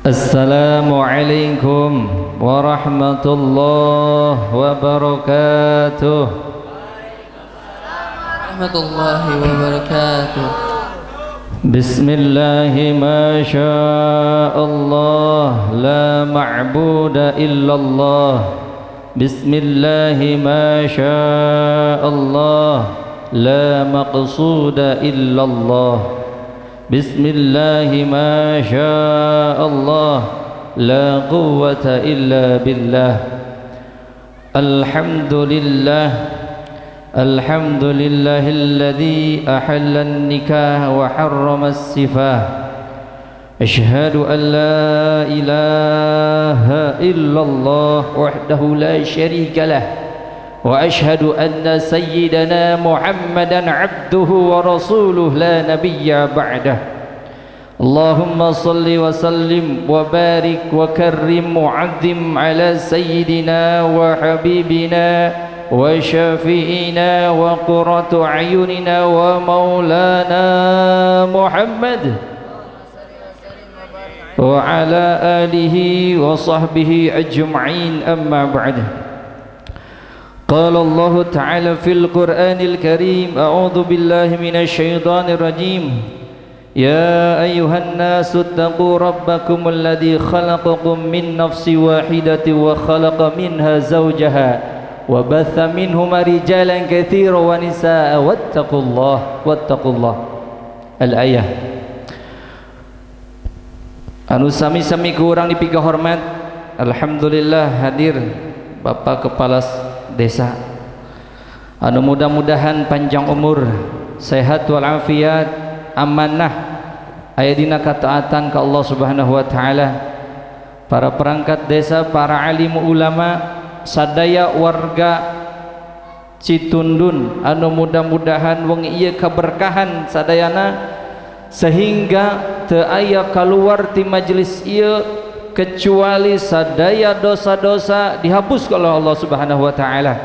السلام عليكم ورحمة الله وبركاته. Warahmatullahi wabarakatuh. بسم الله ما شاء الله لا معبود إلا الله. بسم الله ما شاء الله لا مقصود إلا الله. بسم الله ما شاء الله لا قوة إلا بالله. الحمد لله، الحمد لله الذي أحل النكاح وحرم السفاه. أشهد أن لا إله إلا الله وحده لا شريك له، وأشهد أن سيدنا محمدا عبده ورسوله لا نبي بعده. اللهم صل وسلم وبارك وكرم وعظم على سيدنا وحبيبنا وشفيعنا وقرة أعيننا ومولانا محمد وعلى آله وصحبه أجمعين. أما بعد، قال الله تعالى في القرآن الكريم: أعوذ بالله من الشيطان الرجيم. يا أيها الناس اتقوا ربكم الذي خلقكم من نفس واحدة وخلق منها زوجها وبث منهما رجالا كثيرا ونساء واتقوا الله واتقوا الله. الآية. Anu sami-sami ku urang dipika hormat, alhamdulillah hadir Bapak Kepala Desa anu mudah-mudahan panjang umur, sehat walafiat, amanah, aya dina ketaatan ka Allah Subhanahu wa taala, para perangkat desa, para alim ulama, sadaya warga Citundun anu mudah-mudahan wengi ieu keberkahan sadayana sehingga teu aya keluar ti majelis ieu kecuali sadaya dosa-dosa dihapus oleh Allah Subhanahu wa taala,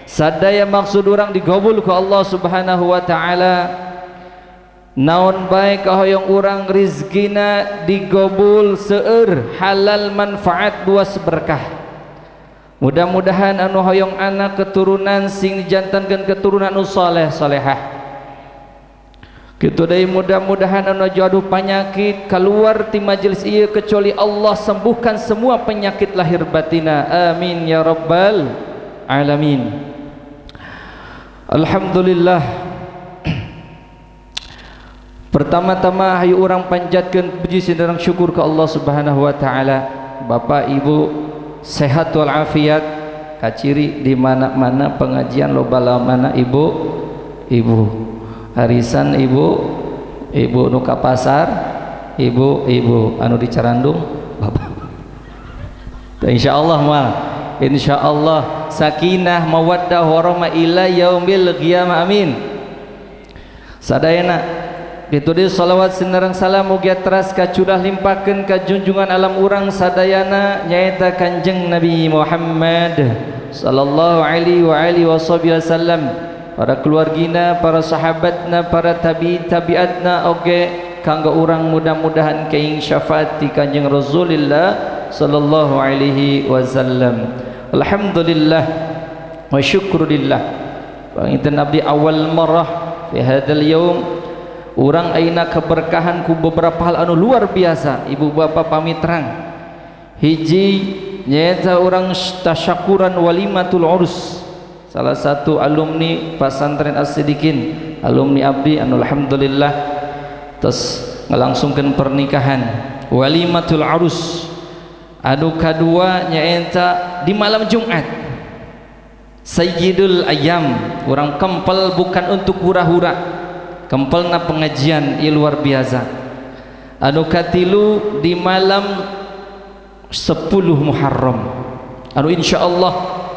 sadaya maksud urang digabul ku Allah Subhanahu wa taala, naon bae kahoyong urang rizkina digobul, seueur, halal, manfaat, luas, berkah. Mudah-mudahan anu hoyong anak keturunan sing dijantankeun keturunan anu saleh salehah. Kitu deui, mudah-mudahan anu gaduh penyakit keluar ti majelis ieu kecuali Allah sembuhkan semua penyakit lahir batina. Amin ya rabbal alamin. Alhamdulillah. Pertama-tama hayu urang panjatkeun puji sinareng syukur ke Allah Subhanahu wa taala. Bapak Ibu sehat walafiat, kaciri di mana-mana pengajian loba mana ibu ibu arisan, ibu ibu nu ka pasar, ibu ibu anu di Carandung, bapak. Insyaallah mah, insyaallah sakinah mawaddah warahmah ila yaumil qiyamah, amin. Sadayana itu di salawat sinareng salam mugia teras kacurah limpakeun ka junjungan alam urang sadayana, nyaeta Kanjeng Nabi Muhammad sallallahu alaihi wa alihi wasallam, para keluargina, para sahabatna, para tabi tabiatna, oge kanggo urang mudah-mudahan kaing syafaat ti Kanjeng Rasulullah sallallahu alaihi wasallam. Alhamdulillah wa syukrulillah. Panginten abdi awal marah fi hadzal yaum urang ayeuna keberkahan ku beberapa hal anu luar biasa. Ibu bapak pamit terang, hiji nyaeta urang tasyakuran walimatul urus salah satu alumni Pesantren As-Sidikin, alumni abdi anu alhamdulillah terus ngalangsungkeun pernikahan walimatul arus. Anu kadua nyaeta di malam Jumat, Sayyidul Ayam, urang kempel bukan untuk hura-hura, kempelna pengajian ieu luar biasa. Anu katilu di malam 10 Muharram anu insyaallah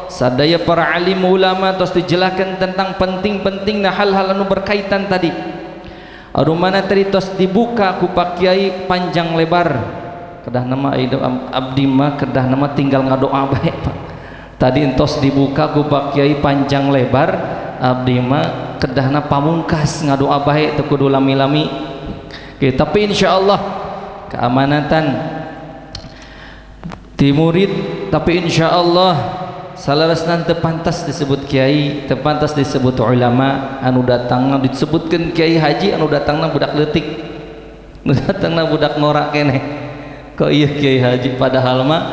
sadaya para alim ulama tos dijelaskan tentang penting-pentingna hal-hal anu berkaitan tadi, anu mana tadi tos dibuka ku Pak Kiai panjang lebar. Kedah nama abdi mah kedah nama tinggal ngadoa bae, Pak. Tadi entos dibuka ku Pak Kiai panjang lebar, abdi mah kedahna pamungkas ngadoa bae, teu kudu lami-lami. Oke, tapi insyaallah keamanatan Ti murid, tapi insya Allah saleresna teu pantas disebut kiai, teu pantas disebut ulama. Anu datangna disebutkeun kiai haji, anu datangna budak leutik, anu datangna budak norak keneh. Kok iya kiai haji, padahal mah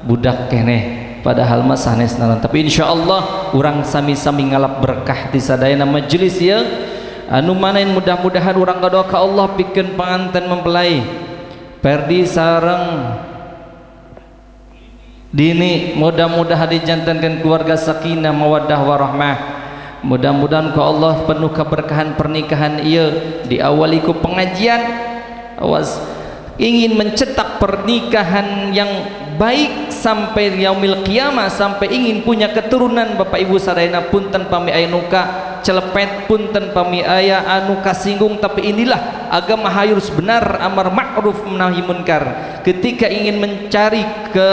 budak keneh, padahal mah sanes naon. Tapi insya Allah urang sami-sami ngalap berkah di sadayana majelis ya, anu mana yang mudah-mudahan urang ngadoa ka Allah pikeun panganten mempelai Perdi sareng Dini, mudah-mudahan dijantankan keluarga sakinah mawaddah warahmah. Mudah-mudahan ku Allah penuh keberkahan pernikahan ieu, diawali ku pengajian. Awas, ingin mencetak pernikahan yang baik sampai yaumil qiyamah, sampai ingin punya keturunan. Bapak Ibu sadayana, punten pami aya nu ka celepet, punten pami aya anu kasinggung, tapi inilah agama, harus benar, amar ma'ruf nahi munkar. Ketika ingin mencari ke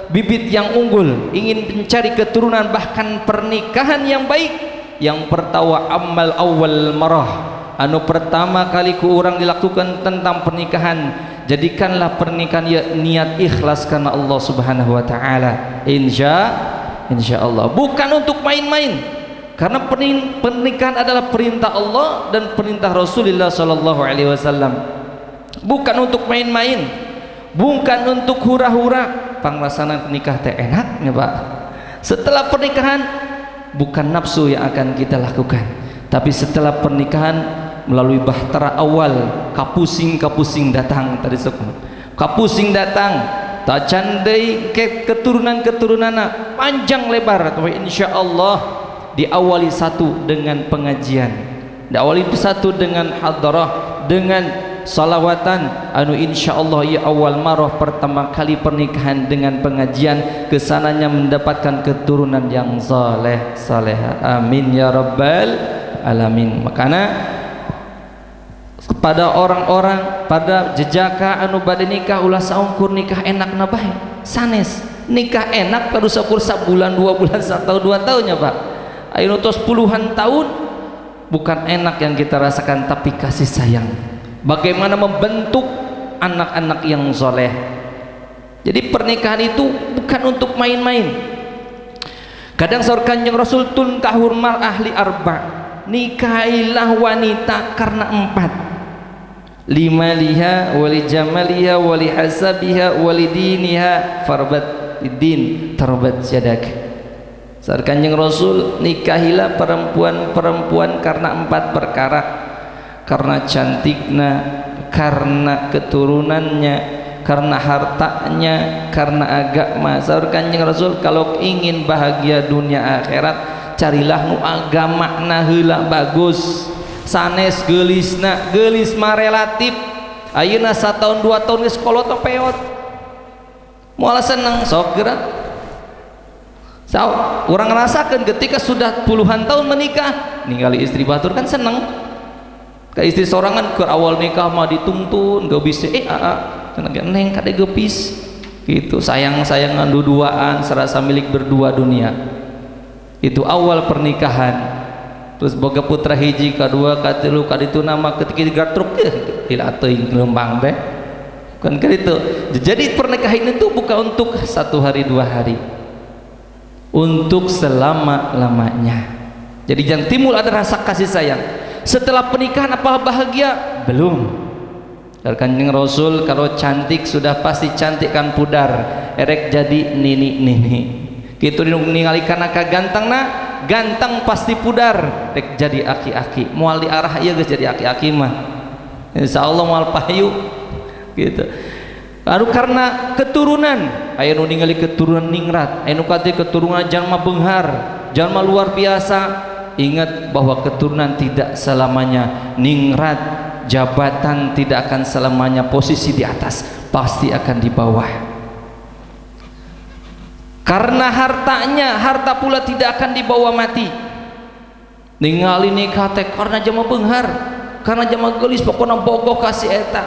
bibit yang unggul, ingin mencari keturunan, bahkan pernikahan yang baik, yang pertama amal awal marah, anu pertama kali ku urang dilakukan tentang pernikahan, jadikanlah pernikahan ya niat ikhlas karena Allah Subhanahu wa taala. Insya Allah bukan untuk main-main, karena pernikahan adalah perintah Allah dan perintah Rasulullah sallallahu alaihi wasallam. Bukan untuk main-main, bukan untuk hura-hura. Pangrasana nikah teh enak ya Pak. Setelah pernikahan bukan nafsu yang akan kita lakukan, tapi setelah pernikahan melalui bahtera awal kapusing-kapusing datang tadi sok, kapusing datang tak candai ke keturunan-keturunan panjang lebar. Tapi insya Allah diawali satu dengan pengajian, diawali satu dengan hadrah, dengan salawatan, anu insya Allah ya awal marah pertama kali pernikahan dengan pengajian, kesananya mendapatkan keturunan yang saleh saleha. Amin ya rabbal alamin. Makanya kepada orang-orang pada jejaka anu bade nikah, ulah saungkur nikah enak na bae. Sanes nikah enak kudu saukur sabulan, 2 bulan, 1 tahun, 2 tahunnya Pak. Ayo tos puluhan tahun, bukan enak yang kita rasakan, tapi kasih sayang, bagaimana membentuk anak-anak yang soleh. Jadi pernikahan itu bukan untuk main-main. Kadang saur Kanjeng Rasul, tunkahul mar'ah li arba, nikahilah wanita karena empat: limaliha wali jamaliha wali hasabiha wali diniha, fadfar biddin taribat yadak. Saur Kanjeng Rasul, nikahilah perempuan-perempuan karena empat perkara: karena cantiknya, karena keturunannya, karena hartanya, karena agama. Saur Kanjeng Rasul, kalau ingin bahagia dunia akhirat, carilah nu agama na heula bagus, sanes geulisna. Geulis mah relatif. Ayeuna satahun 2 tahun geus kolot, peot, moal seneng. Sok geura so, urang ngerasakan ketika sudah puluhan tahun menikah, ningali istri batur kan seneng. Ke istri sorangan ke awal nikah mah dituntun gak bisa, eh aa cenah, neng kade geulis gitu, sayang-sayangan, duduaan, serasa milik berdua dunia. Itu awal pernikahan. Terus boga putra hiji, kadua, katilu, kaditu nama ketika digatruk ya tidak teuing leumpang teh kan gitu. Jadi pernikahan itu bukan untuk satu hari 2 hari, untuk selama-lamanya. Jadi jangan timbul ada rasa kasih sayang. Setelah pernikahan apa bahagia? Belum. Kanjeng Rasul, kalau cantik sudah pasti cantik kan pudar, erek jadi nini nini gitu. Ningali karena kagantang na ganteng pasti pudar, rek jadi aki-aki. Moal diarah ieu geus jadi aki-aki mah insyaallah moal payu gitu. Lalu karena keturunan, aya nu ningali keturunan ningrat, aya nu kate keturunan jalma beunghar, jalma luar biasa. Ingat bahwa keturunan tidak selamanya ningrat, jabatan tidak akan selamanya posisi di atas, pasti akan di bawah. Karena hartanya, harta pula tidak akan dibawa mati. Ningali nikah teh karena jalma beunghar, karena jalma geulis, pokoknya bogoh kasih eta,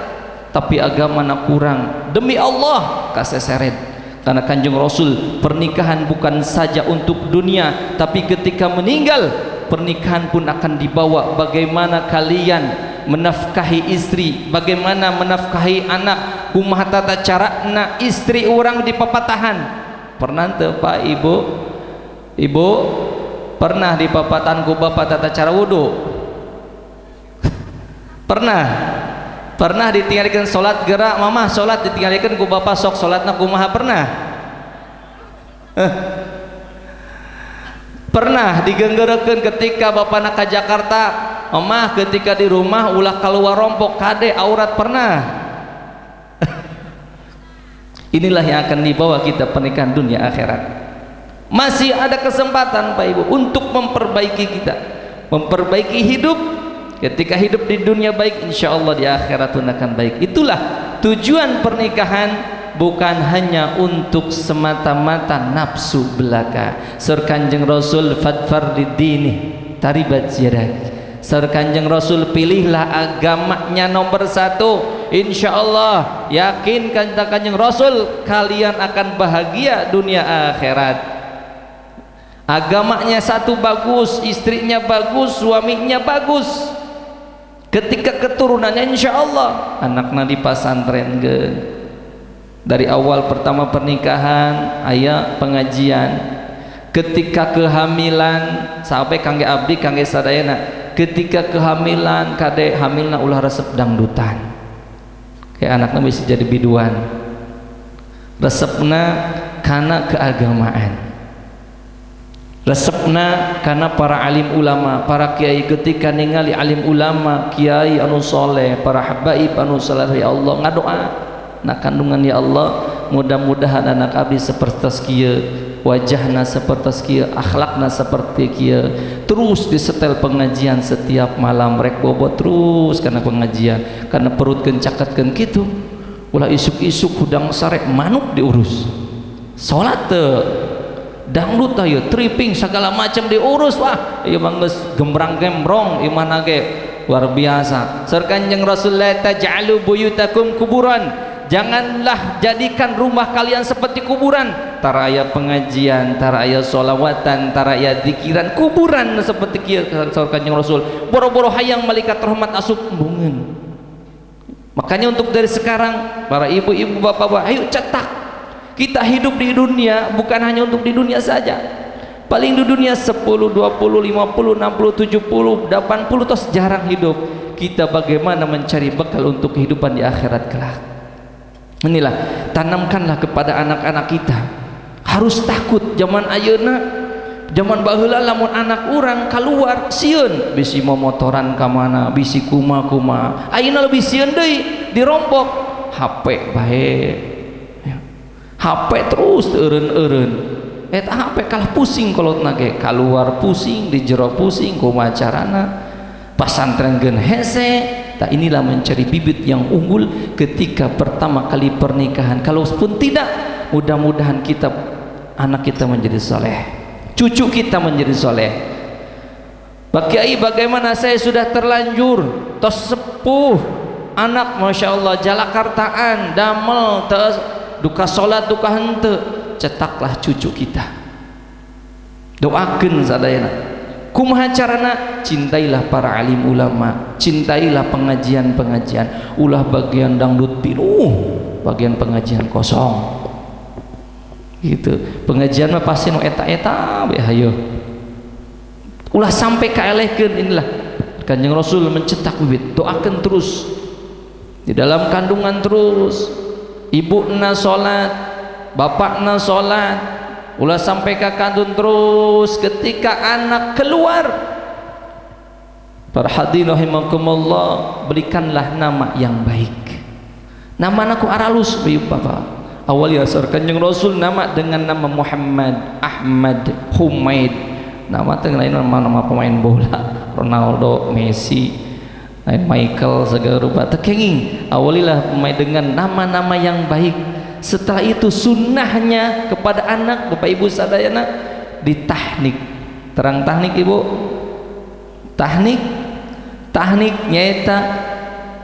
tapi agama na kurang, demi Allah kaseseret. Karena Kanjeng Rasul, pernikahan bukan saja untuk dunia, tapi ketika meninggal pernikahan pun akan dibawa. Bagaimana kalian menafkahi istri, bagaimana menafkahi anak. Kumaha tata carana istri urang dipapatahan? Pernah teu, Pak, Ibu? Ibu pernah dipapatahan ku bapak tata cara wudu? Pernah? Pernah ditinggalkan salat gerak mamah salat ditinggalkan ku bapak, sok salatna kumaha? Pernah? Pernah digenggerekeun ketika bapakna ka Jakarta, mamah ketika di rumah ulah keluar rompok, kade aurat? Pernah? Inilah yang akan dibawa kita pernikahan dunia akhirat. Masih ada kesempatan, Pak, Ibu, untuk memperbaiki kita, memperbaiki hidup. Ketika hidup di dunia baik, insya Allah di akhirat pun akan baik. Itulah tujuan pernikahan, bukan hanya untuk semata-mata nafsu belaka. Saur Kanjeng Rasul, fadfar bidini taribat yadak. Saur Kanjeng Rasul, pilihlah agamanya nomor satu, insya Allah, yakin kata Kanjeng Rasul, kalian akan bahagia dunia akhirat. Agamanya satu bagus, istrinya bagus, suaminya bagus, ketika keturunannya insya Allah anaknya di pasantren ke dari awal pertama pernikahan aya pengajian. Ketika kehamilan sampai kangge abdi, kangge sadayana, ketika kehamilan, kade hamilna ulah resep dangdutan, kayak anaknya bisa jadi biduan. Resepna karena keagamaan, resepna karena para alim ulama, para kiai. Ketika ningali alim ulama, kiai anu soleh, para habaib anu soleh, ya Allah, ngadoa na kandungan, ya Allah, mudah-mudahan anak abdi seperti kieu wajahna, seperti kieu akhlakna, seperti kieu. Terus disetel pengajian setiap malam, rek bobo terus karena pengajian, karena perut kencakatkeun kitu. Ulah isuk-isuk hudang sare manuk diurus, salat teu, dangdut ayo, tripping segala macam diurus. Wah, ieu mah geus gembrang gembrong imahna ge luar biasa. Saur Kanjeng Rasul, la taj'alu buyutakum kuburan, janganlah jadikan rumah kalian seperti kuburan. Tara aya pengajian, tara aya sholawatan, tara aya dikiran, kuburan seperti kieu. Saur Kanjeng Rasul, boro-boro hayang malaikat rahmat asup, embungeun. Makanya untuk dari sekarang, para ibu-ibu, bapak-bapak, ayo cetak. Kita hidup di dunia bukan hanya untuk di dunia saja. Paling di dunia 10, 20, 50, 60, 70, 80, tos jarang hidup kita. Bagaimana mencari bekal untuk kehidupan di akhirat kelak? Inilah, tanamkanlah kepada anak-anak kita harus takut. Zaman ayeuna, zaman baheula, lamun anak urang keluar sieun, bisi momotoran ka mana, bisi kuma-kuma. Ayeuna lebih sieun deui, dirompok HP bae ya. HP terus eureun-eureun eta HP, kalah pusing kolotna ge, keluar pusing, di jero pusing, kumaha carana pasantrenkeun hese. Tak, inilah mencari bibit yang unggul ketika pertama kali pernikahan. Kalau pun tidak, mudah-mudahan kita, anak kita menjadi soleh, cucu kita menjadi soleh. Pak Kiai, bagaimana, saya sudah terlanjur, tos sepuh, anak masya Allah jalakartaan, damel tos, duka solat duka hente. Cetaklah cucu kita, doakan sadayana. Kumaha carana? Cintailah para alim ulama, cintailah pengajian-pengajian. Ulah bagian dangdut pinuh, bagian pengajian kosong gitu. Pengajian mah pasti nu eta-eta be. Hayo, ulah sampai kaelehkeun. Inilah Kanjeng Rasul mencetak bibit. Doakan terus di dalam kandungan, terus ibu na salat, bapak na salat, ulah sampai ke kandung terus. Ketika anak keluar, para hadirin rahimakumullah, berikanlah nama yang baik. Nama anakku aralus, ibu bapak. Awal ya, Kanjeng Rasul nama dengan nama Muhammad, Ahmad, Humaid. Nama teh lain nama-nama pemain bola, Ronaldo, Messi, lain Michael segala rupa, teu kenging. Awalilah pemain dengan nama-nama yang baik. Setelah itu sunnahnya kepada anak, bapak ibu sadayana, ditahnik. Terang tahnik, ibu? Tahnik, tahnik nyaeta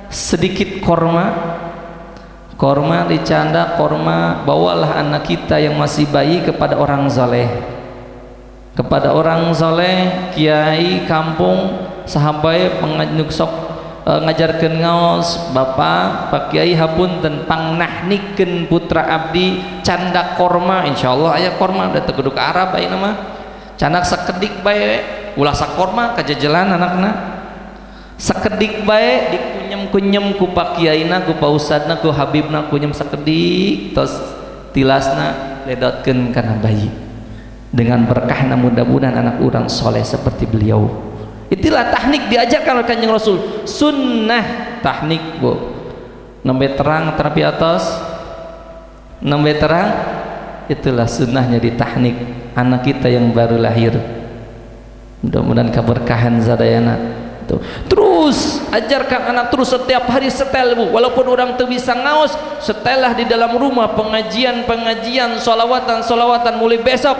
sedikit korma, korma dicanda korma. Bawalah anak kita yang masih bayi kepada orang soleh, kepada orang soleh, kiai kampung, sahabat pengajuk sok. Ngajarkeun ngaos, Bapak, Pak Kiai, hapunten, pangnahnikeun putra abdi, candak korma. Insyaallah aya korma, da teu kudu ka Arab ayeuna mah. Candak sakedik bae, ulah sakorma kajejelan anakna. Sakedik bae dikunyem-kunyem ku Pak Kiaina, ku Pak Ustadna, ku Habibna, kunyem sakedik tos tilasna ledotkeun kana bayi. Dengan berkahna mudah-mudahan anak urang soleh seperti beliau. Itulah tahnik diajarkan oleh Kanjeng Rasul, sunnah tahnik, Bu. Nembe terang terapi atas, nembe terang, itulah sunnahnya di tahnik anak kita yang baru lahir. Mudah-mudahan keberkahan sadayana. Tuh. Terus ajarkan anak terus setiap hari setel, Bu. Walaupun orang tuh bisa ngaos, setelah di dalam rumah pengajian-pengajian, solawatan-solawatan. Mulai besok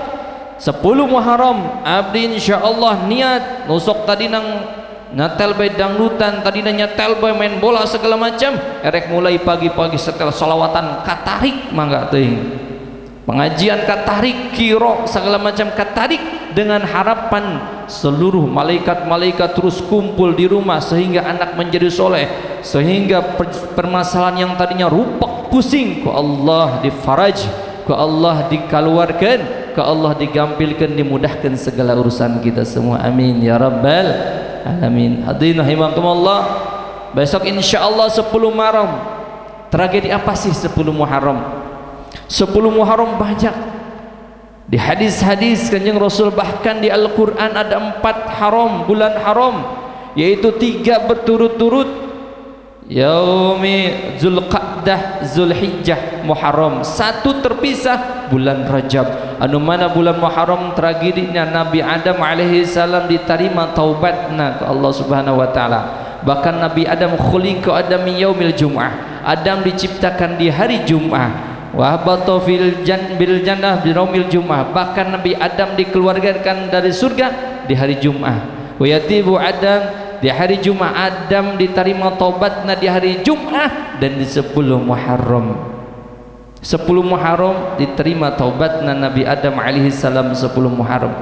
10 Muharram abdi insyaallah niat nusok tadi nang nyetel bae dangdutan, tadi nyetel bae main bola segala macam, erek mulai pagi-pagi setel solawatan katarik mangga teuing, pengajian katarik, kiro segala macam katarik, dengan harapan seluruh malaikat-malaikat terus kumpul di rumah sehingga anak menjadi soleh, sehingga permasalahan yang tadinya rupak pusing ku Allah difaraj, ku Allah dikeluarkan, ke Allah digampilkan, dimudahkan segala urusan kita semua. Amin ya rabbal alamin. Hadirin rahimakumullah, besok insyaallah 10 Muharram. Tragedi apa sih 10 Muharram? 10 Muharram banyak di hadis-hadis Kanjeng Rasul, bahkan di Al-Quran ada 4 haram, bulan haram, yaitu 3 berturut-turut, Yaumi Zulqa'dah, Zulhijjah, Muharram. Satu terpisah bulan Rajab. Anu mana bulan Muharram tragedinya Nabi Adam alaihi salam diterima taubatna ke Allah Subhanahu wa taala. Bahkan Nabi Adam khuliqa Adam yaumil Jum'ah. Adam diciptakan di hari Jum'ah. Wa habata fil jan bil jannah bi yaumil Jum'ah. Bahkan Nabi Adam dikeluarkan dari surga di hari Jum'ah. Wa yatibu Adam di hari Jumat, Adam diterima taubatna di hari Jumat dan di 10 Muharram. 10 Muharram diterima taubatna Nabi Adam alaihi salam 10 Muharram.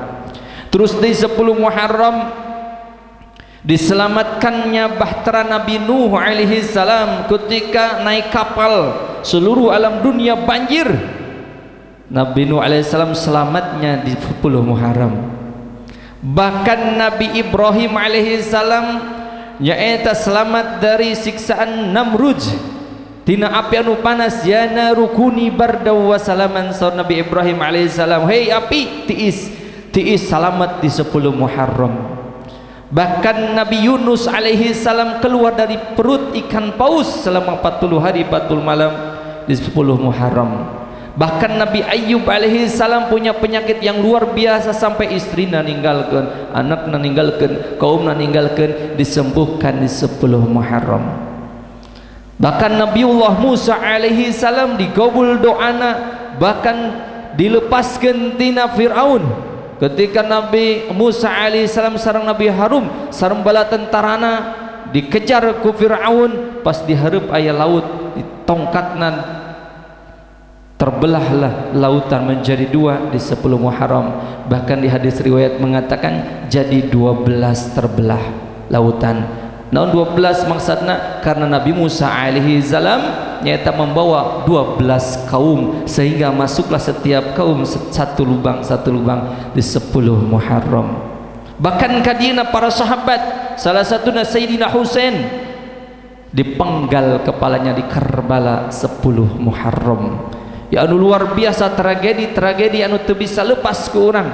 Terus di 10 Muharram diselamatkannya bahtera Nabi Nuh alaihi salam ketika naik kapal, seluruh alam dunia banjir. Nabi Nuh alaihi salam selamatnya di 10 Muharram. Bahkan Nabi Ibrahim alaihi salam nyaeta selamat dari siksaan Namrud tina api anu panas, ya narukuni bardaw wa salaman, saur Nabi Ibrahim alaihi salam, hei api tiis tiis, selamat di 10 Muharram. Bahkan Nabi Yunus alaihi salam keluar dari perut ikan paus selama 40 hari 40 malam di 10 Muharram. Bahkan Nabi Ayyub alaihi salam punya penyakit yang luar biasa sampai istrina ninggalkan, anakna ninggalkan, kaumna ninggalkan, disembuhkan di 10 Muharram. Bahkan Nabiullah Musa alaihi salam digabul doana, bahkan dilepaskan tina Fir'aun. Ketika Nabi Musa alaihi salam sareng Nabi Harun sareng bala tentarana dikejar ku Fir'aun, pas dihareup aya laut, ditongkatna terbelahlah lautan menjadi dua di 10 Muharram. Bahkan di hadis riwayat mengatakan jadi 12 terbelah lautan. Naon 12 maksudna? Karena Nabi Musa alaihi salam nyata membawa 12 kaum, sehingga masuklah setiap kaum satu lubang, satu lubang di 10 Muharram. Bahkan kadina para sahabat, salah satunya Sayyidina Husain dipenggal kepalanya di Karbala 10 Muharram. Ya anu luar biasa tragedi-tragedi anu teu bisa lepas ke orang.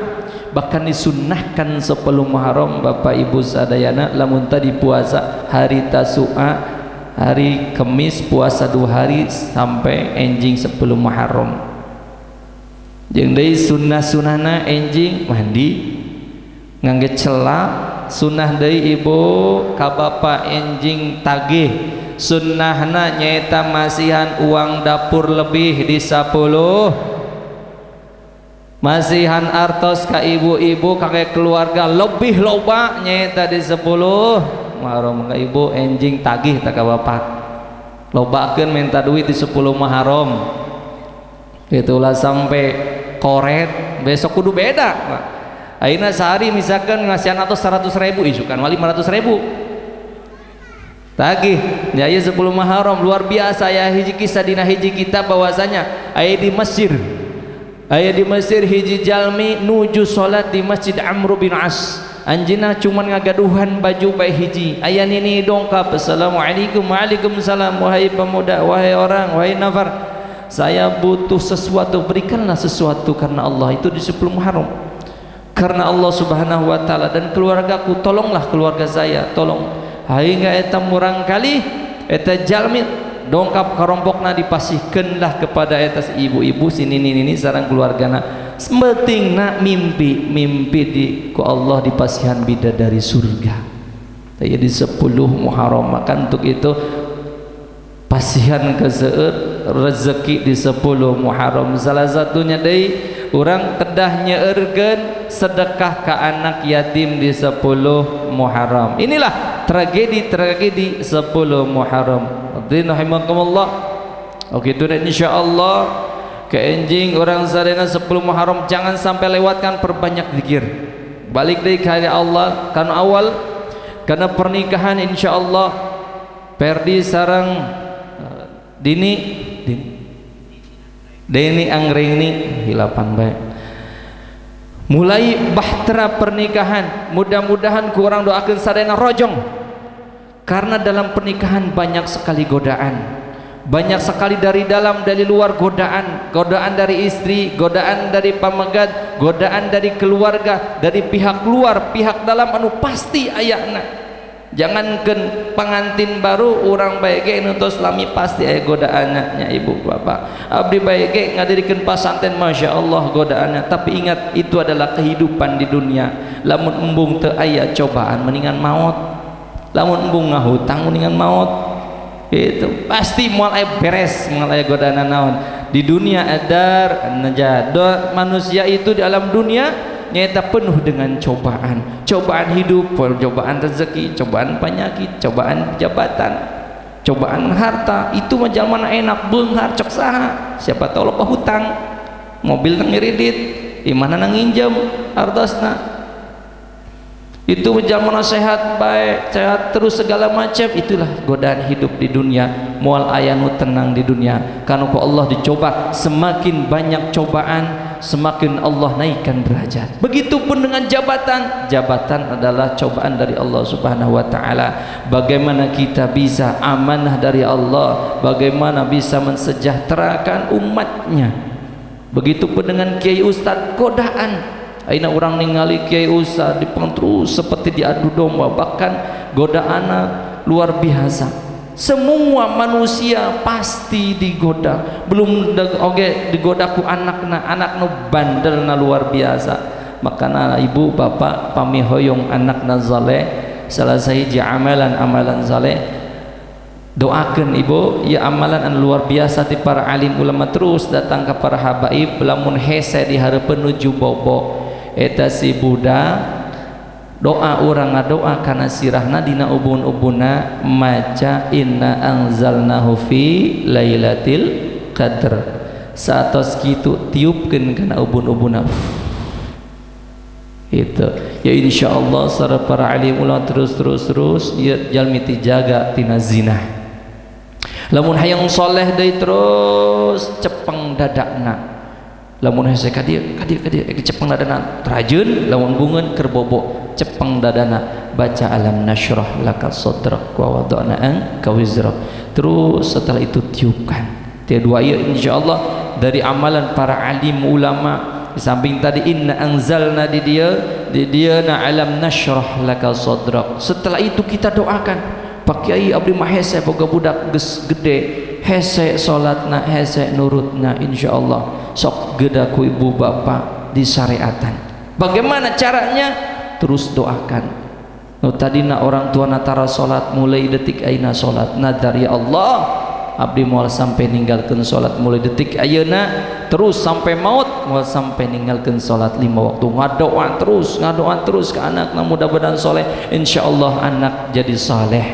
Bahkan disunnahkan 10 Muharram Bapak Ibu sadayana, lamun tadi puasa hari Tasua, hari Kemis puasa 2 hari sampai enjing 10 Muharram. Jeung deui sunnah-sunnahna enjing mandi ngangge celak, sunnah deui ibu ka bapa enjing tagih, sunnahna nyaeta masihan uang dapur lebih di 10, masihan artos ka ibu-ibu kakek keluarga lebih loba nyaeta di 10 Muharram. Ka ibu enjing tagih tak ka bapak, lobakeun minta duit di 10 Muharram. Itulah sampai koret besok kudu beda, Pak. Ayeuna sehari misalkan ngasihan atau 100.000, isukan mah 500.000. Tagih ya 10 Muharram luar biasa ya. Hiji kisah dina hiji kitab bahwasanya aya di Mesir hiji jalmi nuju salat di Masjid Amr bin As. Anjeunna cuman ngagaduhan baju bae hiji. Aya nini dongkap, "Assalamualaikum." "Waalaikumsalam, wahai pemuda, wahai orang, wahai nafar, saya butuh sesuatu, berikanlah sesuatu karena Allah." Itu di 10 Muharram. "Karena Allah Subhanahu wa taala dan keluargaku, tolonglah keluarga saya, tolong." Hingga eta murang kali eta jalmi dongkap karompokna, dipasihkeunlah kepada eta ibu-ibu si nini nini sareng keluargana. Semetingna mimpi mimpi di ku Allah dipasihan bidadari surga. Jadi 10 Muharram, maka untuk itu pasihan keseueur rezeki di 10 Muharram. Salah satunya deui, urang kedah nyeurkeun sedekah ke anak yatim di 10 Muharram. Inilah tragedi-tragedi 10 Muharram. Hadirin rahimakumullah. Oke, itu dan insyaallah ke enjing urang sadayana 10 Muharram jangan sampai lewatkan, perbanyak zikir. Balik deui ka Allah kan awal karena pernikahan, insyaallah Perdi sareng Dini Dini Deni Anggreni hilapan baik mulai bahtera pernikahan. Mudah-mudahan kurang doakan sadayana rojong, karena dalam pernikahan banyak sekali godaan, banyak sekali dari dalam, dari luar godaan. Godaan dari istri, godaan dari pamegat, godaan dari keluarga, dari pihak luar, pihak dalam, anu pasti ayana. Jangankan pengantin baru, urang bae ge nu tos lami pasti aya godaannya nya. Ibu bapak, abdi bae ge ngadirikeun pasanten, Masya Allah godaannya. Tapi ingat, itu adalah kehidupan di dunia. Lamun embung teu aya cobaan, mendingan maot. Lamun embung ngahutang, mendingan maot. Itu pasti moal aya beres, moal aya godaan naon di dunia. Adar najah manusia itu di alam dunia nyata penuh dengan cobaan, cobaan hidup, cobaan rezeki, cobaan penyakit, cobaan jabatan, cobaan harta. Itu mah mana enak beunghar cok saha? Siapa tahu loba hutang, mobil nang ngiridit di mana, nang nginjem artosna. Itu mana sehat baik, sehat terus segala macam. Itulah godaan hidup di dunia. Moal aya nu tenang di dunia karena ku Allah dicoba. Semakin banyak cobaan, semakin Allah naikkan derajat. Begitupun dengan jabatan. Jabatan adalah cobaan dari Allah Subhanahu wa taala. Bagaimana kita bisa amanah dari Allah, bagaimana bisa mensejahterakan umatnya. Begitupun dengan kiai, ustad, godaan. Aina orang ningali kiai, ustad dipang terus seperti diadu domba, bahkan godaan luar biasa. Semua manusia pasti digoda. Belum oge digoda ku anakna, anakna bandelna luar biasa. Makana ibu bapak pami hoyong anakna zaleh, salah sahiji amalan, amalan zaleh, doakan ibu ya. Amalan anu luar biasa ti para alim ulama, terus datang ke para habaib, lamun hese di hareupeun nuju bobo eta si budak, doa urang ngadoa kana sirahna, dina ubun-ubunna maca inna anzalnahu fi lailatul qadr. Saatos kitu tiupkeun kana ubun-ubunna itu ya. Insyaallah secara para alim ulama terus terus terus ya, jalmi jaga tina zina. Lamun hayang soleh deui, terus cepeng dadakna. Lamun hese ka dieu, ka dieu, ka dieu, cepeng dadana terajeun. Lamun bungeun keur bobo, cepeng dadana, baca alam nasyrah laka sadrak wa wada'na anka wizrak. Terus setelah itu tiupkan tiap dua ya. Insyaallah dari amalan para alim ulama, di samping tadi inna anzalna, di dia na alam nasyrah laka sadrak. Setelah itu kita doakan, "Pak Kiai, abdi mah hese boga budak geus gede, hese salatna, hese nurutna." Insyaallah sok geda ku ibu bapak di syariatan. Bagaimana caranya? Terus doakan. Nu tadina orang tua natara salat, mulai detik ayeuna salat. Nadar, "Ya Allah, abdi moal sampai ninggalkeun salat mulai detik ayeuna terus sampai maut, moal sampai ninggalkeun salat lima waktu." Ngadoa terus, ngadoa terus ke anak, mudah-mudahan soleh. Insyaallah anak jadi saleh.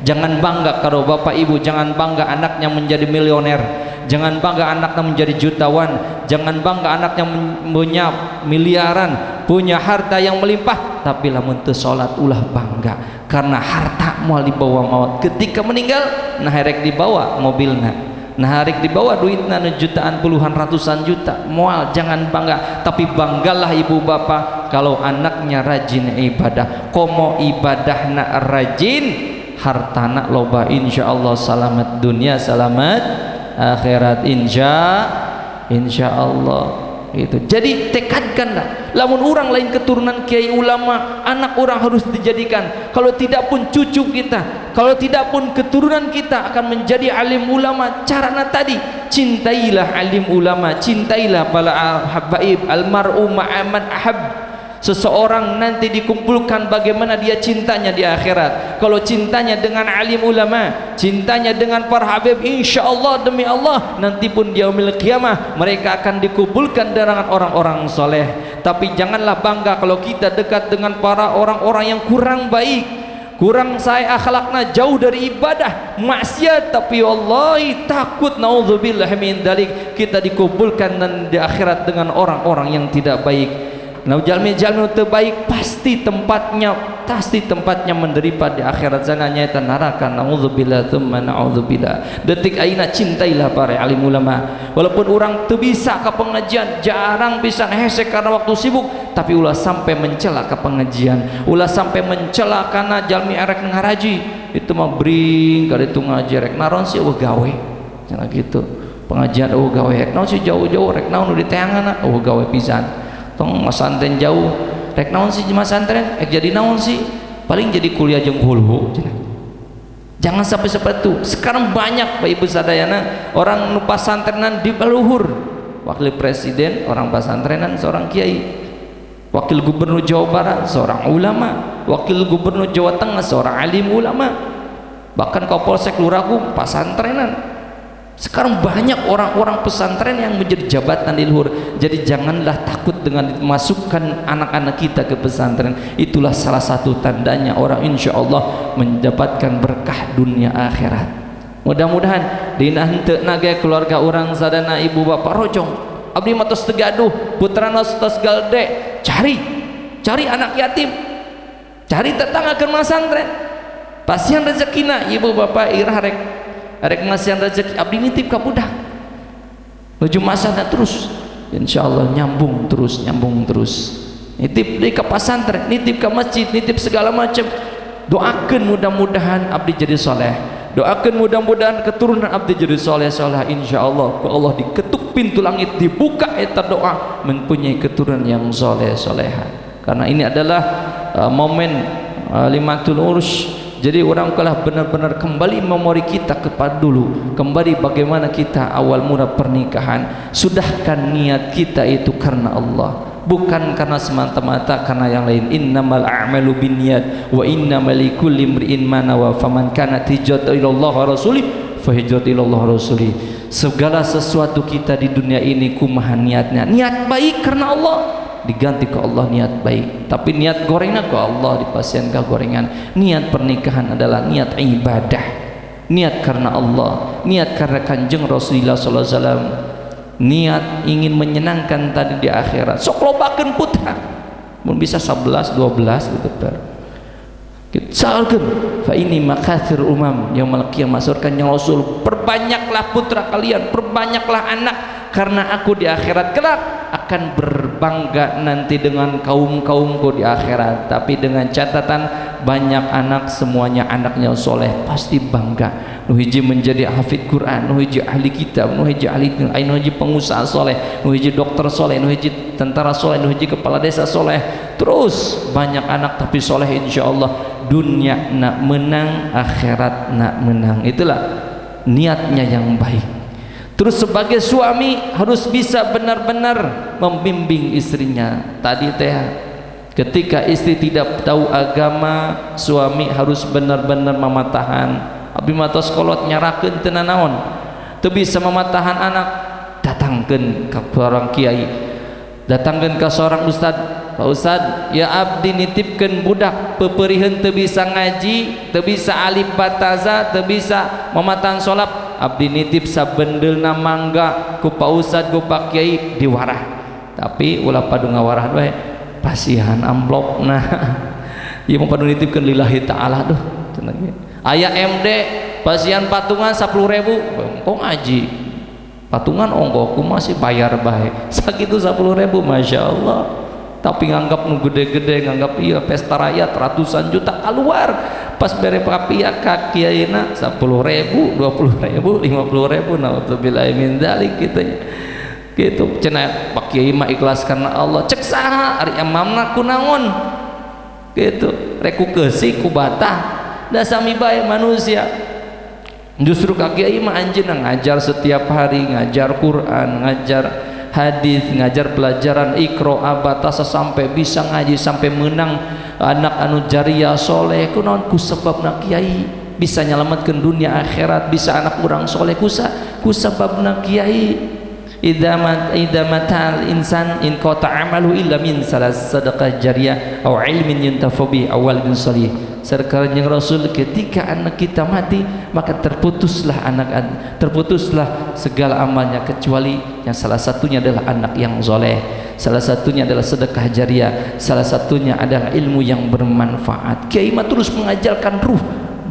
Jangan bangga kalau bapak ibu, jangan bangga anaknya menjadi milioner, jangan bangga anaknya menjadi jutawan, jangan bangga anaknya punya miliaran, punya harta yang melimpah. Tapi lamun teu salat, ulah bangga. Karena harta moal dibawa maut. Ketika meninggal, nah rek dibawa mobilna, nah rek dibawa duitna nu jutaan, puluhan, ratusan juta, moal. Jangan bangga, tapi banggalah ibu bapak kalau anaknya rajin ibadah. Komo ibadahna rajin, hartana loba, insyaallah selamat dunia, selamat akhirat, insyaallah. Itu jadi tekadkanlah, lamun orang lain keturunan kiai ulama, anak orang harus dijadikan, kalau tidak pun cucu kita, kalau tidak pun keturunan kita akan menjadi alim ulama. Carana tadi, cintailah alim ulama, cintailah para habaib. Almar'u ma'aman ahab. Seseorang nanti dikumpulkan bagaimana dia cintanya di akhirat. Kalau cintanya dengan alim ulama, cintanya dengan para habib, insya Allah, demi Allah, nanti pun di yaumil qiyamah mereka akan dikumpulkan dengan orang-orang soleh. Tapi janganlah bangga kalau kita dekat dengan para orang-orang yang kurang baik, kurang saya akhlakna, jauh dari ibadah, maksiat, tapi wallahi takut, naudzubillah min dalik, kita dikumpulkan dan di akhirat dengan orang-orang yang tidak baik. Nah, jalmi-jalmi terbaik pasti tempatnya menderita di akhirat sana, nyaeta neraka, naudzubillah tsumma naudzubillah. Detik ayeuna, cintailah para alim ulama. Walaupun orang teu bisa ke pengajian, jarang bisa, hese karena waktu sibuk, tapi ulah sampai mencela ke pengajian, ulah sampai mencela karena jalmi erek ngaraji. Itu mah bring kada itu ngaji, rek naron sih, euweuh gawe cenah gitu. Pengajian euweuh gawe, rek naon sih jauh-jauh, rek naon nu diteangan, euweuh gawe pisan. Tong masantren jauh, rek naon sih masantren, rek jadi naon sih, paling jadi kuliah jeung hulu. Jangan sampai seperti itu. Sekarang banyak, Pak, Ibu sadayana, orang nu pasantrenan di baluhur. Wakil presiden orang pasantrenan, seorang kiai. Wakil gubernur Jawa Barat seorang ulama, wakil gubernur Jawa Tengah seorang alim ulama, bahkan Kapolsek Luragung pasantrenan. Sekarang banyak orang-orang pesantren yang menjadi jabatan di luhur. Jadi janganlah takut dengan masukkan anak-anak kita ke pesantren. Itulah salah satu tandanya orang insya Allah mendapatkan berkah dunia akhirat. Mudah-mudahan dina henteu nage keluarga orang sadana, ibu bapak rojong. Abdi mah tos teu gaduh, putrana tos galede, cari cari anak yatim, cari tetangga ke pesantren. Pasihan rezekina ibu bapak, irah rek rek masihan rezeki, abdi nitip ka budak nuju masana terus, insyaallah nyambung terus, nyambung terus. Nitip di ke pesantren, nitip ke masjid, nitip segala macam. Doakan mudah-mudahan abdi jadi soleh, doakan mudah-mudahan keturunan abdi jadi soleh soleh. Insyaallah ku Allah diketuk pintu langit, dibuka eta doa, mempunyai keturunan yang soleh soleha. Karena ini adalah momen walimatul urs. Jadi orang telah benar-benar kembali memori kita kepada dulu, kembali bagaimana kita awal mula pernikahan. Sudahkan niat kita itu karena Allah, bukan karena semata-mata karena yang lain. Innamal a'malu binniyat wa innamal likulli imri'in ma nawa, faman kanat hijratu ila Allah wa rasulih fa hijratu ila Allah wa rasulih. Segala sesuatu kita di dunia ini kumaha niatnya. Niat baik karena Allah diganti ke Allah niat baik, tapi niat gorengnya ke Allah dipasihan ke gorengan. Niat pernikahan adalah niat ibadah, niat karena Allah, niat karena Kanjeng Rasulullah SAW, niat ingin menyenangkan tadi di akhirat. Sok lobakeun putra, mun bisa 11 12 gitu per. Salkeun fa ini makathir umam yaumul qiyamah. Kanjeng Rasul, perbanyaklah putra kalian, perbanyaklah anak, karena aku di akhirat kelak akan berbangga nanti dengan kaum-kaumku di akhirat. Tapi dengan catatan banyak anak, semuanya anaknya soleh, pasti bangga. Nu hiji menjadi hafid Quran, nu hiji ahli kitab, nu hiji ahli, nu hiji pengusaha soleh, nu hiji dokter soleh, nu hiji tentara soleh, nu hiji kepala desa soleh. Terus banyak anak tapi soleh, insyaallah dunia nak menang, akhirat nak menang. Itulah niatnya yang baik. Terus sebagai suami harus bisa benar-benar membimbing istrinya. Tadi teh ketika istri tidak tahu agama, suami harus benar-benar mematahan. Abdi mah tos kolot, nyarakeun teu nanaon. Teu bisa mematahan anak, datangkeun ka seorang kiai. Datangkeun ka seorang ustad. Pak Ustad, ya abdi nitipkeun budak peperiheun teu bisa ngaji, teu bisa alif bataza, teu bisa mematahan salat, abdi nitip sabendelna, mangga ku Pak Ustad, ku Pak Kiai diwarah. Tapi ulah padu ngawarah we, pasihan amplopna. Ieu mah padu nitipkeun lillahi ta'ala, duh cenah. Aya MD pasian patungan 10.000, kok ngaji patungan ongkoh, ku masih bayar bae sakitu 10.000, Masya Allah. Tapi nganggap nu gede-gede, nganggap iya pesta rakyat ratusan juta keluar, pas bere papia ka kiaina 10.000, 20.000, 50.000. Naudzubillah min dzalik gitu gitu. Cenah Pak Kiai mah ikhlas karena Allah. Cek saha? Ari emamna kunaon gitu, rek ku keusi ku bata da sami bae manusia. Justru ka kiai mah anjeunna ngajar setiap hari, ngajar Quran, ngajar hadis, ngajar pelajaran Iqra, abatasa sampai bisa ngaji, sampai menang anak anu jariah soleh. Kunaon? Ku sebabna kiai bisa nyelamatkan dunia akhirat, bisa anak urang soleh ku sababna kiai. Idza matal insan in qata amalu illa min salas, sadaqah jariyah aw ilmin yuntafa bi aw waladin salih. Sareng Rasul, ketika anak kita mati maka terputuslah anak, terputuslah segala amalnya kecuali yang salah satunya adalah anak yang soleh, salah satunya adalah sedekah jariah, salah satunya adalah ilmu yang bermanfaat. Kiai mah terus mengajarkan ruh,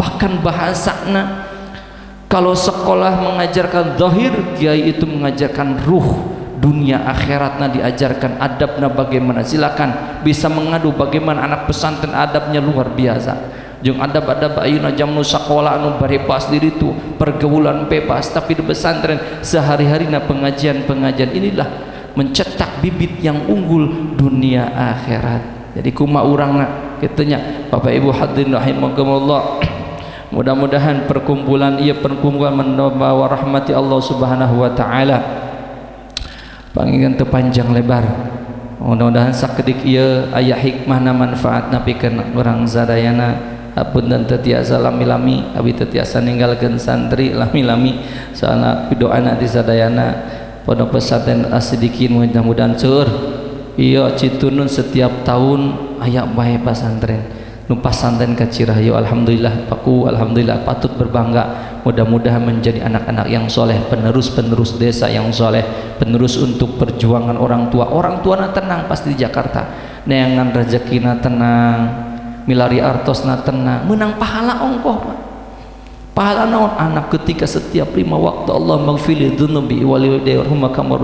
bahkan bahasana kalau sekolah mengajarkan zahir, kiai itu mengajarkan ruh, dunia akhiratna diajarkan, adabna bagaimana. Silakan bisa mengadu bagaimana anak pesantren adabnya luar biasa jeung adab-adab ayeuna jam nu sakola anu bebas diri itu, pergaulan bebas. Tapi di pesantren sehari-harina pengajian-pengajian, inilah mencetak bibit yang unggul dunia akhirat. Jadi kumaha urangna kitu nya. Bapak Ibu hadirin rahimakumullah, mudah-mudahan perkumpulan ia perkumpulan membawa rahmati Allah Subhanahu wa taala. Panginten teu panjang lebar, mudah-mudahan sakedik ieu aya hikmahna, manfaatna pikeun urang sadayana. Apunten teu tiasa lami-lami, abi teu tiasa ninggalkeun santri lami-lami, soalna pidoana di sadayana. Pondok Pesantren As-Sidiqin mudah-mudahan seueur. Iya, Citunun setiap tahun aya bae pasantren nu pasantren ka Cirahayu. Alhamdulillah paku, alhamdulillah, patut berbangga. Mudah-mudahan menjadi anak-anak yang soleh, penerus-penerus desa yang soleh, penerus untuk perjuangan orang tua. Orang tua na tenang pasti di Jakarta, neangan rezekina tenang, milari artosna tenang, menang pahala ongkoh, Pak. Pahala naon? Anak ketika setiap lima waktu Allah maghfirli dzunubi wali warhamhuma kama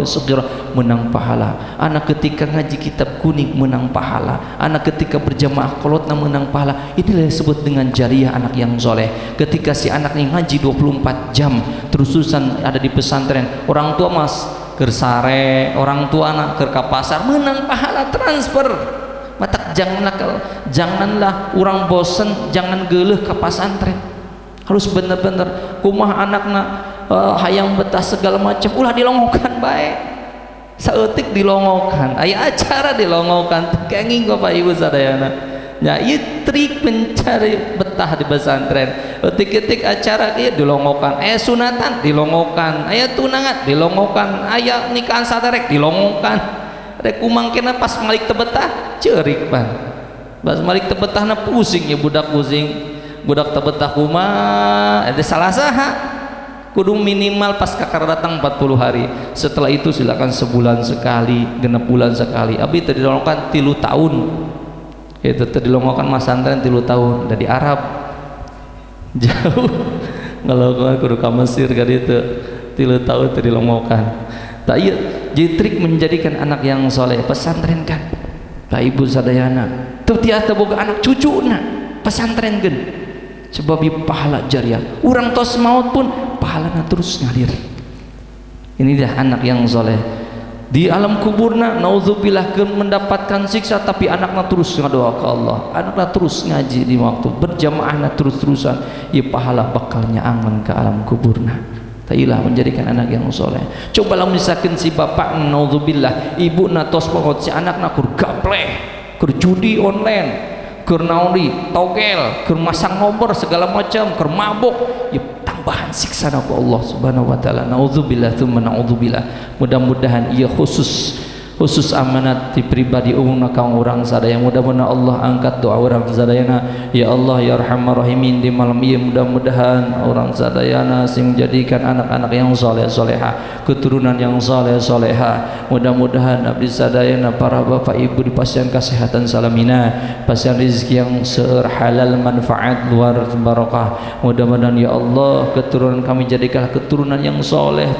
menang pahala. Anak ketika ngaji kitab kuning menang pahala. Anak ketika berjamaah kolotna menang pahala. Inilah yang disebut dengan jariah anak yang soleh. Ketika si anak yang ngaji 24 jam terus-terusan ada di pesantren, orang tua mas keur sare, orang tua anak keur ka pasar, menang pahala transfer. Matak janganlah janganlah orang bosen, jangan geuleuh ke pesantren. Harus bener-bener kumaha anakna, hayang betah segala macam, ulah dilongokan bae. Saeutik dilongokan, aya acara dilongokan, kenging Bapak Ibu sadayana ya. Ieu trik mencari betah di pesantren. Etik-etik acara ieu dilongokan, aya sunatan dilongokan, aya tunangan dilongokan, aya nikahan saderek dilongokan. Rek kumangkena pas malik teu betah, ceurik pan. Pas malik teu betahna pusing ya budak, pusing budak teu betah kumaha, ada salah saha. Kudu minimal pas kakak datang 40 hari, setelah itu silakan sebulan sekali, 6 bulan sekali. Abi tadi dilongokan 3 tahun itu, tadi dilongokan masantren 3 tahun dari Arab jauh, ngelongokan kudu ka Mesir kan. Itu 3 tahun tadi dilongokan. Tak iya, jadi trik menjadikan anak yang soleh, pesantren kan. Pak Ibu sadayana teu tiasa boga anak cucu na pesantren kan, sebab pahala jariah. Urang tos maut pun pahalana terus ngalir. Ini dah anak yang soleh. Di alam kuburna naudzubillah mendapatkan siksa, tapi anaknya terus ngadoa ke Allah, anaknya terus ngaji di waktu berjamaahna terus-terusan, ya pahala bakalnya angan ke alam kuburna. Tailah menjadikan anak yang soleh. Coba misalkan si bapak naudzubillah, ibu na tos maot, si anakna kur gapleh, kur judi online, keur naon deui, togel, keur masang nomor segala macam, keur mabok, ya tambahan siksa ku Allah Subhanahu wa taala. Naudzubillah tsumma naudzubillah. Mudah-mudahan ia khusus Khusus amanat di pribadi umumna kang urang sadaya, mudah-mudahan Allah angkat doa urang sadayana. Ya Allah ya Arhamar Rahimin, di malam ieu mudah-mudahan urang sadayana sing jadikan anak-anak yang soleh soleha, keturunan yang soleh soleha. Mudah-mudahan abdi sadayana, para bapak ibu dipasihan kesehatan salamina, pasihan rezeki yang seueur halal, manfaat luar barokah. Mudah-mudahan ya Allah, keturunan kami jadikanlah keturunan yang soleh,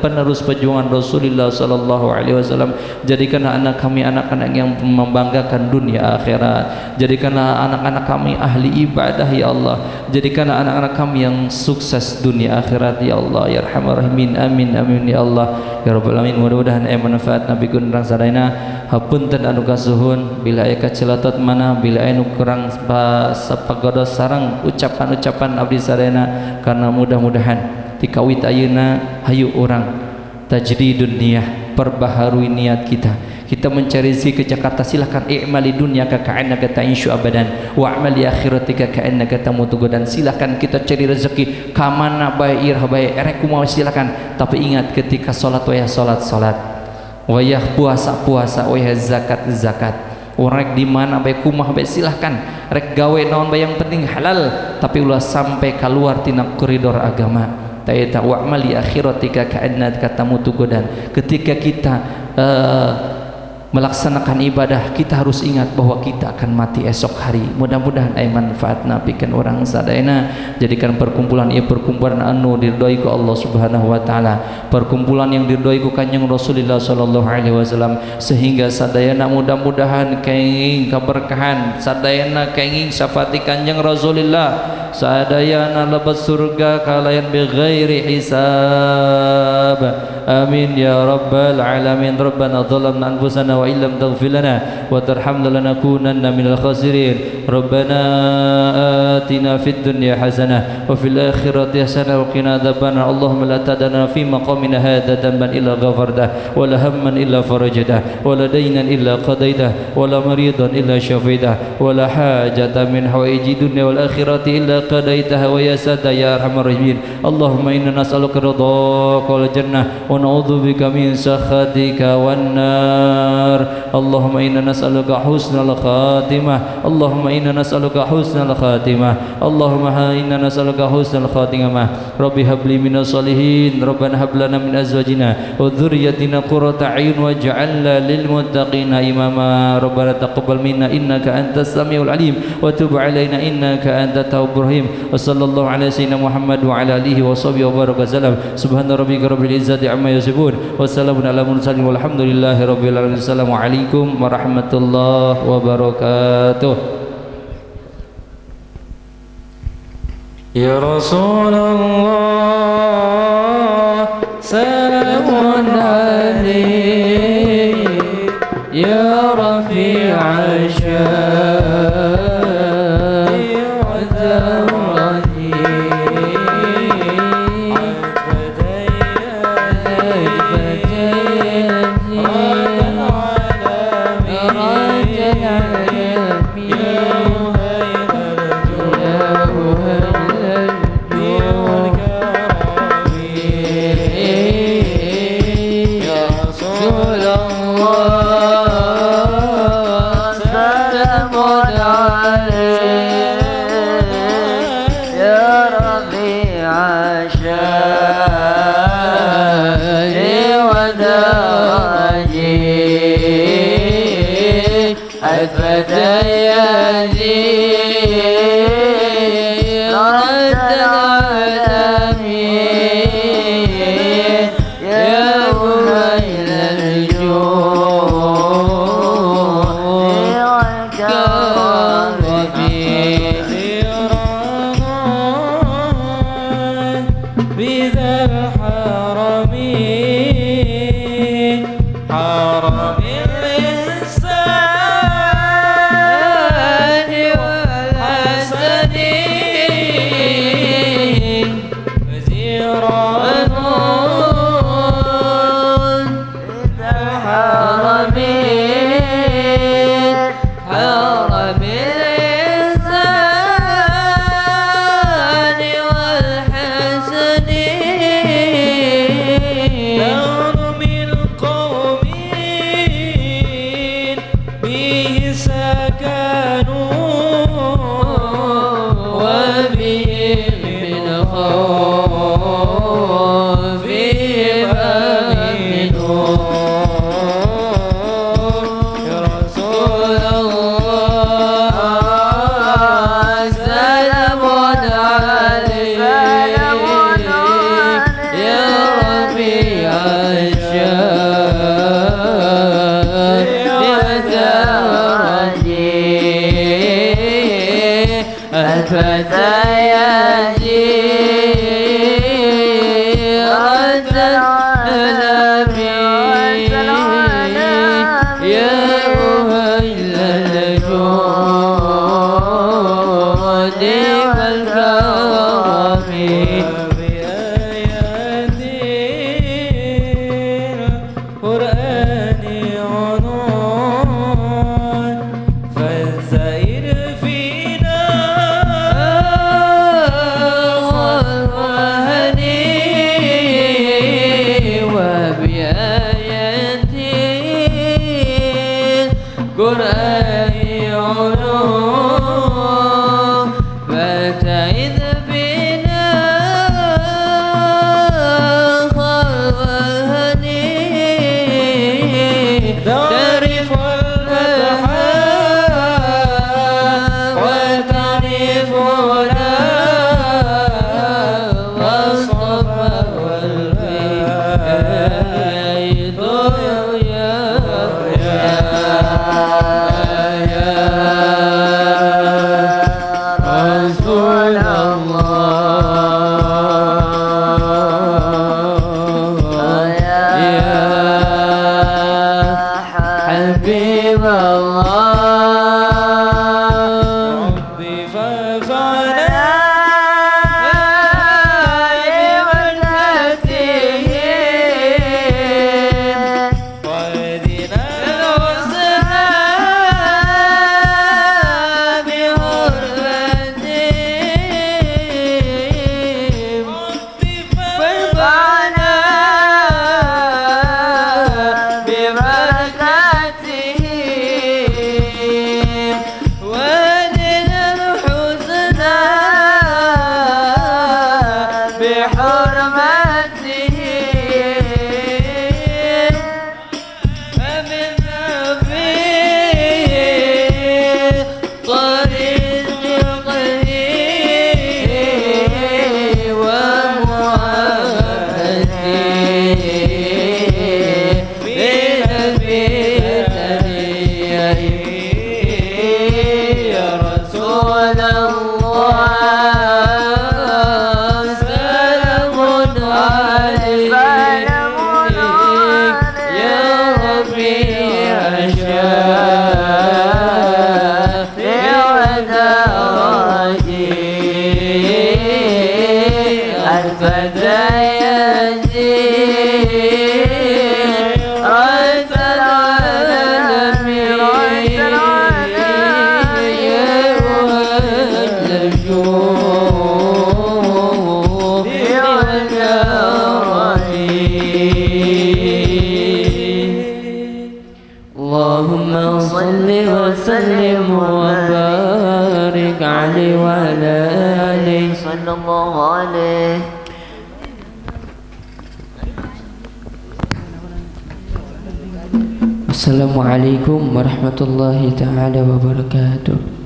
penerus perjuangan Rasulullah sallallahu alaihi wasallam. Jadikanlah anak kami anak-anak yang membanggakan dunia akhirat. Jadikanlah anak-anak kami ahli ibadah ya Allah. Jadikanlah anak-anak kami yang sukses dunia akhirat ya Allah ya Arhamar Rahimin. Amin amin ya Allah ya Rabbal alamin. Mudah-mudahan aya manfaat nabi urang sadayana. Hapunten anu kasuhun bila aya kacelatot mana, bila aya nu kurang sapagodos sareng ucapan-ucapan abdi sadayana, karena mudah-mudahan tikawit ayeuna hayu urang tajdidun niyah, perbaharui niat kita. Kita mencari rezeki ke Jakarta, silahkan. I'mali dunyaka ka'annaka ta'ishu abadan wa'mal li akhiratika ka'annaka tamutu gadan. Silahkan kita cari rezeki ka mana bae, irah bae, erek kumaha silakan, tapi ingat ketika salat, wayah salat salat, wayah puasa puasa, wayah zakat zakat. Rek di mana bae, kumaha bae silahkan, rek gawe naon bae, yang penting halal, tapi ulah sampai keluar tina koridor agama. Taita wa'mal li akhiratika ka'annaka tamutu gadan. Ketika kita melaksanakan ibadah, kita harus ingat bahwa kita akan mati esok hari. Mudah-mudahan aya manfaatna pikeun urang sadayana. Jadikan perkumpulan ieu perkumpulan anu diridhoi ku Allah Subhanahu wa taala, perkumpulan yang diridhoi ku Kanjeng Rasulullah sallallahu alaihi wasallam, sehingga sadayana mudah-mudahan kenging keberkahan, sadayana kenging syafaat Kanjeng Rasulullah, sadayana lebet surga kalayan bighairi hisab. Amin ya rabbal alamin. Rabbana dhalamna anfusana wa illam taghfir lana wa tarhamna lanakunanna minal khasirin. Rabbana atina fid dunya hasanah wa fil akhirati hasanah wa qina adzabannar. Allahumma la tadana fi maqamina hadha dhanban illa ghafartah, wa la hamman illa farajtah, wa la daynan illa qadaytah, wa la maridan illa syafaitah, wa la hajatan min hawaiji dunya wal akhirati illa qadaytaha wa ya sada ya arhamar rahimin. Allahumma inna nas'aluka ridhaka wal jannah wa na'udzubika min sakhatika wan nar. Allahumma inna nas'aluka husnal khatimah. Allahumma inna nas'aluka husnal khatimah. Allahumma inna nas'aluka husnal khatimah. Rabbi habli minas salihin. Rabbana hab lana min azwajina wa dhurriyyatina qurrata a'yun waj'alna lil muttaqina imama. Rabbana taqabbal minna innaka antas samiul alim wa tub alaina innaka antat tawwabur rahim. Wa sallallahu ala sayyidina Muhammad wa ala alihi wa sahbihi wa baraka sallam. Subhana rabbika rabbil izzati amma yasifun wa salamun ala mursalin walhamdulillahi rabbil alamin. Assalamualaikum warahmatullahi wabarakatuh. Ya Rasulullah, salamun alaik, ya Rafi'al syam حرم الإنسان. القرآن عنون فالزائر فينا وهني وبآيات القرآن علوم فتعذ بنا وهني تعرف الفتح وتعرفنا والصفا والبيت يا رسول الله يا حبيب الله ربي فافعنا وادنا ربي فافعنا ببركاتهم ودنا الحسنى بحرمتهم فمن في طريق ومعافاته من الفتن يا رسول الله سلام عليك يا رفيع الشافع ودرجي أنت يزيد رأس العالمين يا وجه الجود والكرم اللهم صل وسلم وبارك عليه وعلى آله صلى الله عليه. Assalamualaikum warahmatullahi taala wabarakatuh.